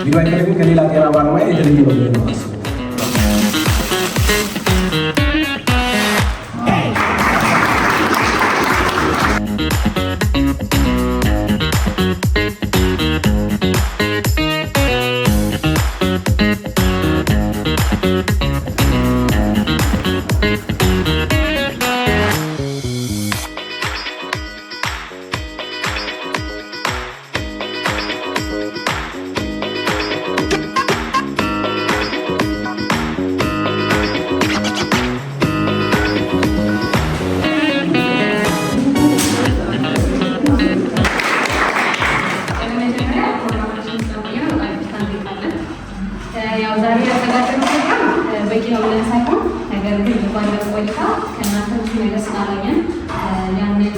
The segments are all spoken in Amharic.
Midwifery ግን ከሌላ ጤና ባለሙያ የተለየ ነው ብዬ ነው የማስበው። በመጀመሪያ ፕሮግራማችን ስለቆየ በጣም ይቅርታ እንጠይቃለን። ያው ዛሬ ያዘጋጀነው ፕሮግራም በቂ ነው ብለን ሳይሆን ነገር ግን ባለው ቆይታ ከእናንተ ብዙ ነገር ስላገኘን ያንን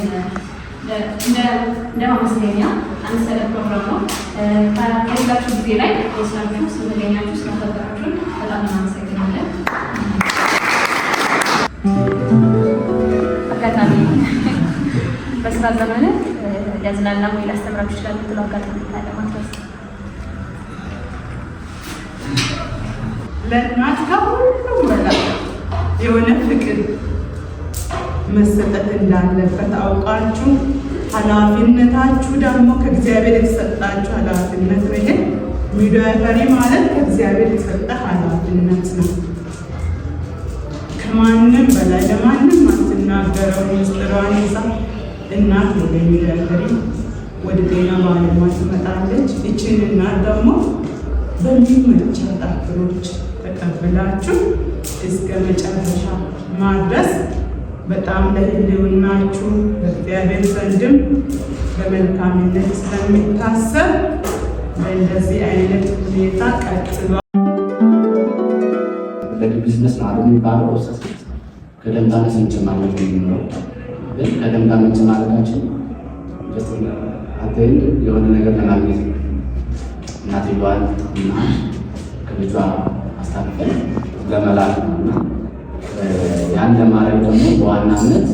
እንደ ማመስገኛ አነስ ያለ ፕሮግራም ነው። ከሌላችሁ ጊዜ ላይ ወስዳችሁ ስለተገኛችሁ፣ ስላከበራችሁን በጣም እናመሰግናለን። አጋጣሚ በስራ ዘመን ሊያዝናና ወይ ሊያስተምራችሁ ይችላል የምትለው አጋጣሚ ካለ ማትረስ። ለእናት ከሁሉም በላይ የሆነ ፍቅር መሰጠት እንዳለበት አውቃችሁ፣ ኃላፊነታችሁ ደግሞ ከእግዚአብሔር የተሰጣችሁ ኃላፊነት ነው። ይሄ midwifery ማለት ከእግዚአብሔር የተሰጠ ኃላፊነት ነው። ከማንም በላይ ለማንም አትናገረው ምስጢሯን ይዛ እናት ወደ midwifery፣ ወደ ጤና ባለሙያ ትመጣለች። ይችን እናት ደግሞ በሚመቻት approach ተቀብላችሁ እስከ መጨረሻ ማድረስ በጣም ለሕልውናችሁ በእግዚአብሔር ዘንድም በመልካምነት ስለሚታሰብ በእንደዚህ አይነት ሁኔታ ቀጥሏል። ለቢዝነስ ነው አይደል የሚባለው። Obstetrics ከደም ጋር ስንጨማለቅ ነው የሚኖረው። ግን ከደም ጋር መጨማለቃችን አተይን የሆነ ነገር ለማግኘት ነው። እናትየዋን እና ከልጇ አስታቅፈን ለመላክ ነው። እና ያን ለማድረግ ደግሞ በዋናነት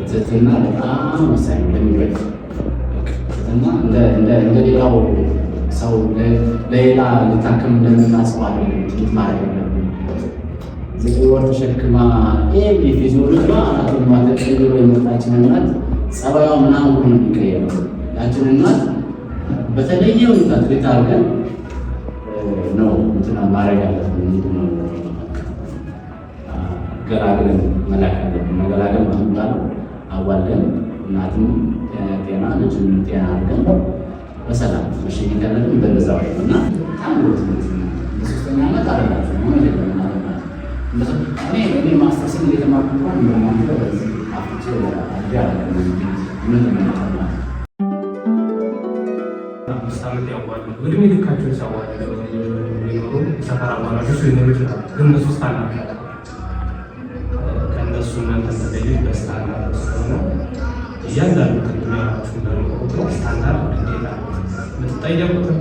ትህትና በጣም ወሳኝ ነው። ለሚወድ ትህትና እንደ ሌላው ሰው ለሌላ ልታክም እንደምናስበው አይደለም። Treat ማድረግ ያለብን 9 ወር ተሸክማ physiology anatomy ተቀይሮ የመጣችን እናት ጸባይዋ ምናምን ሁሉ ነው የሚቀየረው። ያችን እናት በተለየ ሁኔታ treat አድርገን ነው እንትና ማድረግ ያለብን። ምንድን ነው፣ ገላግለን መላክ ያለብን። መገላገል የሚባለው አዋልደን እናትም ጤና ልጅም ጤና አድርገን በሰላም መሸኘት ያለብን በእንደዛ ወይ ነው። እና በጣም ነው ትምህርት በሶስተኛ ዓመት አደላችሁ ነው እኔ ማስተርስን እየተማርኩ እንኳን እንደናንተ በዚህ አፍቼ አድርጌ አላውቅም። እውነት ለመናገር ማለት ነው። 5 ዓመት ያዋሉ፣ እድሜ ልካቸውን ሲያዋልዱ የሚኖሩ የሰፈር አዋላጆች ሊኖሩ ይችላሉ። ግን እነሱ ስታንዳርድ አለ። ከእነሱ እናንተ ተለዩ በስታንዳርድ ስለሆነ እያንዳንዱ ቅድም ያላችሁ እንዳልኩት ስታንዳርድ ግዴታ ነው። የምትጠየቁትም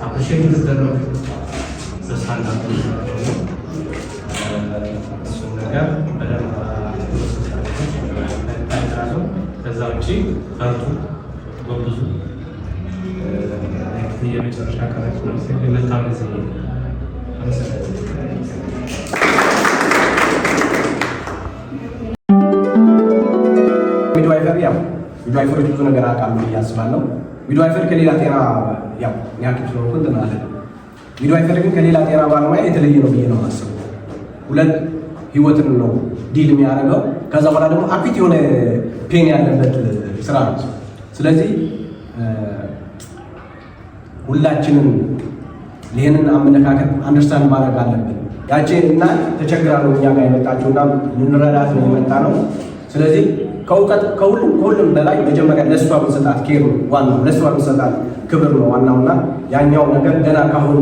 appreciate የምትደረጉት በስታንዳርድ ነው። እሱን ነገር በደንብ ከዛ ውጭ በርቱ፣ ጎብዙ። የመጨረሻ ቀናችን ነው። መልካም ጊዜ። አመሰግናለሁ። Midwifery ያው midwifery ዎች ብዙ ነገር አውቃሉ ብዬ አስባለሁ። Midwifery ከሌላ ጤና ያው እኔ ሐኪም ስለሆንኩ እንትን አለ። Midwifery ግን ከሌላ ጤና ባለሙያ የተለየ ነው ብዬ ነው የማስበው። ሁለት ህይወትን ነው deal የሚያደርገው። ከዛ በኋላ ደግሞ acute የሆነ pain ያለበት ስራ ነው። ስለዚህ ሁላችንም ይህንን አመለካከት understand ማድረግ አለብን። ያቺ እናት ተቸግራ ነው እኛ ጋር የመጣችው እና ልንረዳት ነው የመጣ ነው። ስለዚህ ከእውቀት ከሁሉም በላይ መጀመሪያ ለእሷ ብንሰጣት care ነው ዋናው፣ ለእሷ ብንሰጣት ክብር ነው ዋናውና ያኛው ነገር ገና ካሁኑ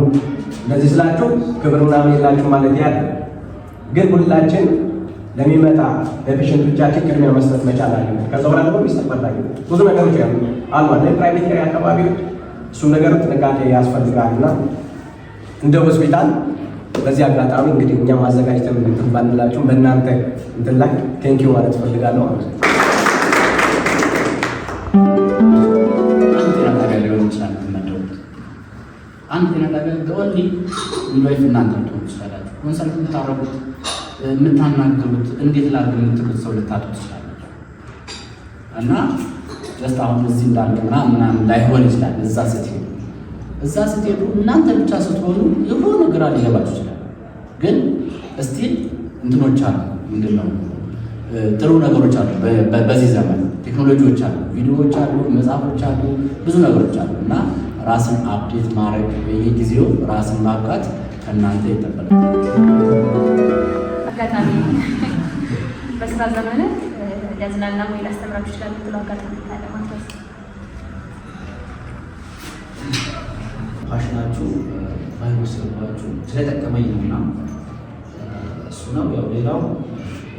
እንደዚህ ስላችሁ ክብር ምናምን የላችሁ ማለት ያለ ግን ሁላችን ለሚመጣ ለ patient ኦቻችን ቅድሚያ መስጠት መቻል አለብን። ከዛ በኋላ ደግሞ ሚስጥር ፈላጊ ብዙ ነገሮች ያሉ አሉ አለ private care አካባቢዎች እሱም ነገር ጥንቃቄ ያስፈልጋል እና እንደ ሆስፒታል በዚህ አጋጣሚ እንግዲህ እኛም አዘጋጅተን እንትን ባንላችሁም በእናንተ እንትን ላይ thank you ማለት እፈልጋለሁ ማለት ነው። አንድ ጤና ጣቢያ ሊሆን ይችላል የምትመደቡት። አንድ ጤና ጣቢያ only midwife እናንተ ልትሆኑ ትችላላችሁ። Consult የምታደርጉት፣ የምታናግሩት፣ እንዴት ላድርግ የምትሉት ሰው ልታጡ ትችላላችሁ። እና just አሁን እዚህ እንዳለ ምናምን ምናምን ላይሆን ይችላል። እዛ ስትሄዱ እናንተ ብቻ ስትሆኑ የሆነ ግራ ሊገባችሁ ይችላል። ግን still እንትኖች አሉ፣ ምንድን ነው፣ ጥሩ ነገሮች አሉ። በዚህ ዘመን ቴክኖሎጂዎች አሉ፣ ቪዲዮዎች አሉ፣ መጽሐፎች አሉ፣ ብዙ ነገሮች አሉ እና ራስን update ማድረግ፣ በየጊዜው ራስን ማብቃት ከእናንተ ይጠበቃል። አጋጣሚ በስራ ዘመን ሊያዝናና ወይ ሊያስተምራችሁ ይችላል የምትለው አጋጣሚ ካለ ማትረስ። Passion ኣችሁ ባይወስድባችሁ ስለጠቀመኝ ነው እና እሱ ነው። ያው ሌላው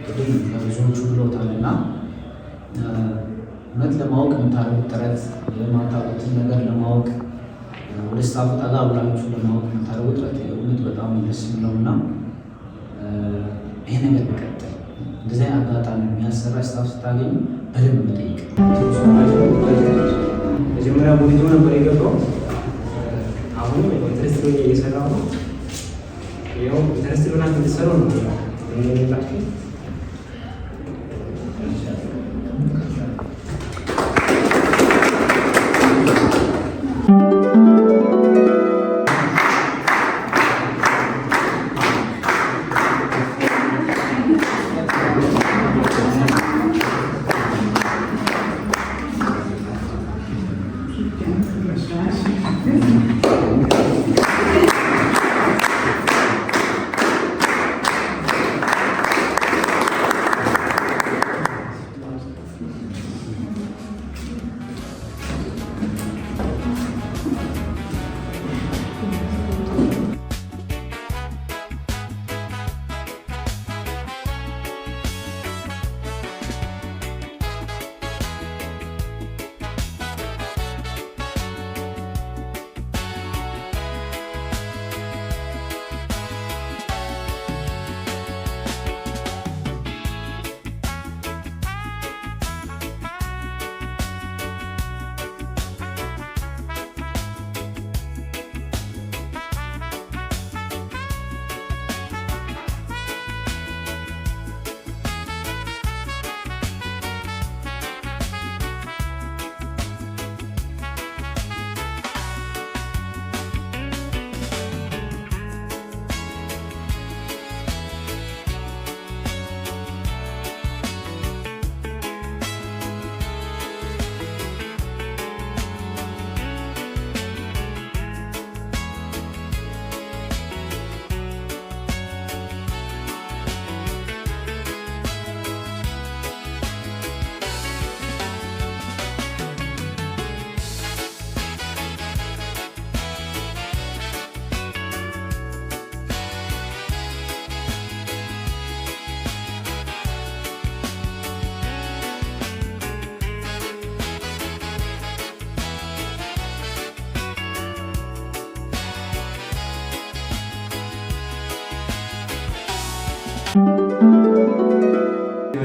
ቅድም ብዙዎቹ ብለውታል እና እውነት ለማወቅ የምታደርጉት ጥረት፣ የማታውቁትን ነገር ለማወቅ ወደ staff ኡ ጠጋ ብላችሁ ለማወቅ የምታደርጉት ጥረት እውነት በጣም ደስ የሚለው እና ይሄ ነገር ቢቀጥል፣ እንደዚህ አይነት አጋጣሚ የሚያሰራ staff ስታገኙ በደንብ መጠየቅ። መጀመሪያ ቦሊቶ ነበር የገባው። አሁንም interest ሆኜ እየሰራሁ ነው። ያው interest ሆናችሁ እንድትሰሩ ነው የምንላችሁ።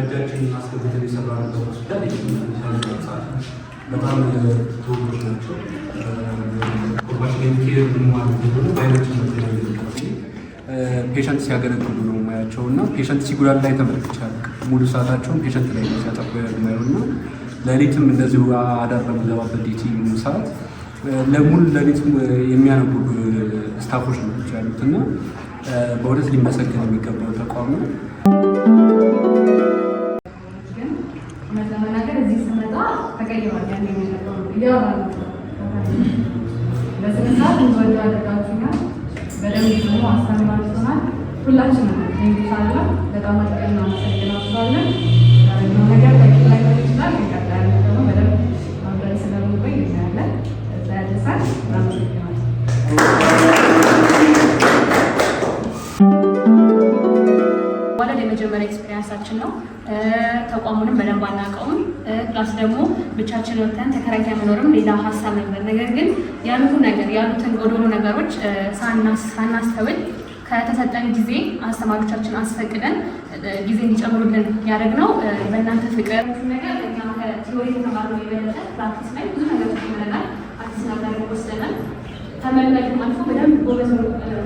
እጃችንን አስገብተን የሰራንበት ሆስፒታል በጣም ትውቆች ናቸው። Compassion care ምን ማለት እንደሆነ በአይናችን patient ሲያገለግሉ ነው የማያቸው እና patient ሲጉላላ ላይ ተመልክቻለሁ። ሙሉ ሰዓታቸውን patient ላይ ነው ሲያጠፉ የማየው እና ሌሊትም እንደዚሁ አዳር በምገባበት duty ሰዓት ለሙሉ ሌሊት የሚያነቡ staff ኦች ናቸው ያሉት እና በእውነት ሊመሰገን የሚገባው ተቋም ነው። ግን እውነት ለመናገር እዚህ ስመጣ ተቀይሯል። ያን የሚነገሩ እያወራ ነበር። በስነ ስርዓት እንድወደው አድርጋችሁኛል። በደንብ ደግሞ አስተምራችሁናል። ሁላችንም እንግሳለ በጣም አድርገን እናመሰግናችኋለን። ያደረግነው ነገር በቂ ላይሆን ይችላል፣ ግን ቀጣይ ዓመት ደግሞ በደንብ አብረን ስለምንቆይ እናያለን። እዛ ያደርሳል። እናመሰግናለን። ማዋለድ የመጀመሪያ experience ኣችን ነው። ተቋሙንም በደንብ አናውቀውም። Plus ደግሞ ብቻችን ወጥተን ተከራይተን መኖርም ሌላ ሀሳብ ነበር። ነገር ግን ያሉትን ነገር ያሉትን ጎዶሎ ነገሮች ሳናስተውል ከተሰጠን ጊዜ አስተማሪዎቻችን አስፈቅደን ጊዜ እንዲጨምሩልን ያደረግነው በእናንተ ፍቅር ነገር እኛ ከ theory የተማርነው የበለጠ practice ላይ ብዙ ነገሮች ተምረናል። አዲስ ነገር ወስደናል። ከመልመድም አልፎ በደንብ ጎበዝ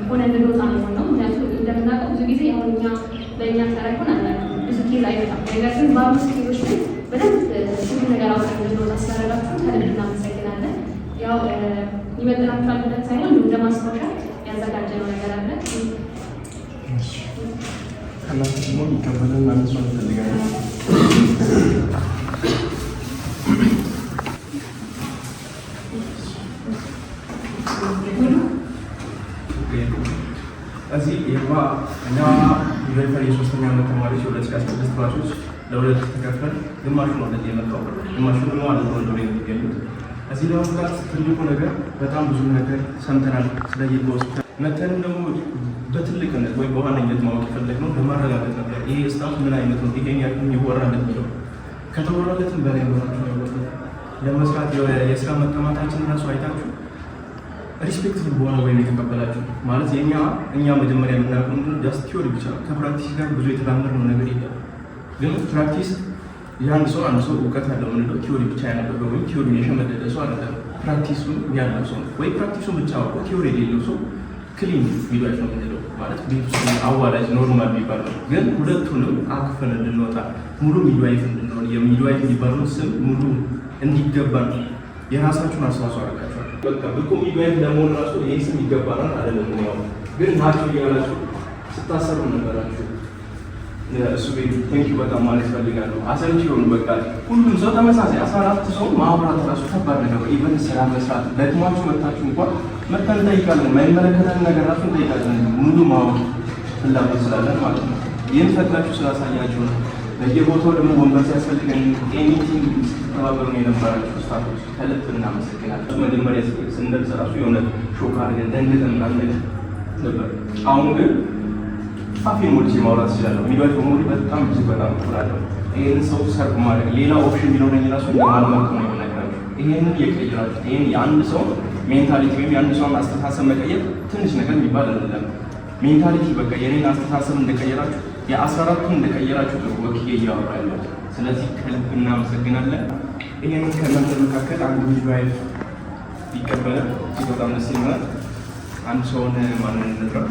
ሆነን እንድንወጣ ነው የሆነው። ምክንያቱም እንደምናውቀው ብዙ ጊዜ አሁን እኛ በእኛ ተራ ይሆን አናውቅም፣ ብዙ case አይመጣም። ነገር ግን ባሉ case ኦች ላይ በደንብ ሁሉ ነገር አውቀን እንድንወጣ ስላደረጋችሁ ከልብ እናመሰግናለን። ያው ይመጥናችኋል ብለን ሳይሆን እንደ ማስታወሻ ያዘጋጀነው ነገር አለ። ከእናንተ ደግሞ የሚቀበለን አንድ ሰው እንፈልጋለን። እዚህ የማ እኛ midwifery የሶስተኛ ዓመት ተማሪዎች የ2016 batch ኦች ለሁለት ተከፍለን ግማሹ ነው ወደዚህ የመጣው፣ ግማሹ ደግሞ አለ ወንዶ ላይ የሚገኙት። እዚህ ለመምጣት ትልቁ ነገር በጣም ብዙ ነገር ሰምተናል ስለ ይርጋ ሆስፒታል። መተንም ደግሞ በትልቅነት ወይም በዋነኝነት ማወቅ የፈለግነው ለማረጋገጥ ነበር። ይሄ staff ምን አይነት ነው፣ ይሄን ያክል ይወራለት የሚለው ከተወራለትም በላይ እንደሆናችሁ ያወቅነው። ለመስራት የስራ መጠማታችን ራሱ አይታችሁ respectful በሆነ ወይ የተቀበላችሁ ማለት የኛ እኛ መጀመሪያ የምናውቀው ምንድነው just theory ብቻ ነው። ከ practice ጋር ብዙ የተላመድነው ነገር የለም። ግን practice የአንድ ሰው አንድ ሰው እውቀት ያለው የምንለው theory ብቻ ያነበበ ወይም theory የሸመደደ ሰው አይደለም። Practice ኡን ያለው ሰው ነው። ወይ practice ኡን ብቻ አውቆ theory የሌለው ሰው clean midwife ነው የምንለው፣ ማለት ቤት ውስጥ አዋላጅ normal የሚባል ነው። ግን ሁለቱንም አክፈን እንድንወጣ ሙሉ midwife እንድንሆን የ midwife የሚባለውን ስም ሙሉ እንዲገባን የራሳችሁን አስተዋጽኦ አድርጋችኋል። በቃ ብቁ midwife ለመሆን ራሱ ይህ ስም ይገባናል አይደለም። ያው ግን ናቸው እያላችሁ ስታሰሩ ነበራችሁ። እሱ ቤት thank you በጣም ማለት ፈልጋለሁ። አሰልቺ የሆኑ በቃ ሁሉም ሰው ተመሳሳይ 14 ሰው ማውራት ራሱ ከባድ ነገር ነው። Even ስራ መስራት ደክሟችሁ መታችሁ እንኳን መተን እንጠይቃለን። የማይመለከተን ነገር ራሱ እንጠይቃለን። ሙሉ ማወቅ ፍላጎት ስላለን ማለት ነው። ይህን ፈቅዳችሁ ስላሳያችሁ ነው። በየቦታው ደግሞ ወንበር ሲያስፈልገን anything ስትተባበሩ ነው የነበራችሁ staff ኦች ከልብ እናመሰግናለን። መጀመሪያ ስንደርስ ራሱ የሆነ shock አድርገን ደንግጠን ምናምን ነበር። አሁን ግን አፌን ሞልቼ ማውራት እችላለሁ። Midwife በመሆኔ በጣም እጅግ በጣም እኮራለሁ። ይህን ሰው serve ማድረግ ሌላ option ቢኖረኝ ራሱ እንደማልመርጥ ነው የምነግራችሁ። ይህንን የቀየራችሁት ይህን የአንድ ሰው mentality ወይም የአንድ ሰውን አስተሳሰብ መቀየር ትንሽ ነገር የሚባል አይደለም። Mentality በቃ የኔን አስተሳሰብ እንደቀየራችሁ የ14ቱን እንደቀየራችሁ ነው ወክዬ እያወራ ያለሁት። ስለዚህ ከልብ እናመሰግናለን። ይህንን ከእናንተ መካከል አንድ midwife ቢቀበለን እጅግ በጣም ደስ ይለናል። አንድ ሰውን ማንን እንጥራ?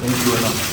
Thank you በጣም።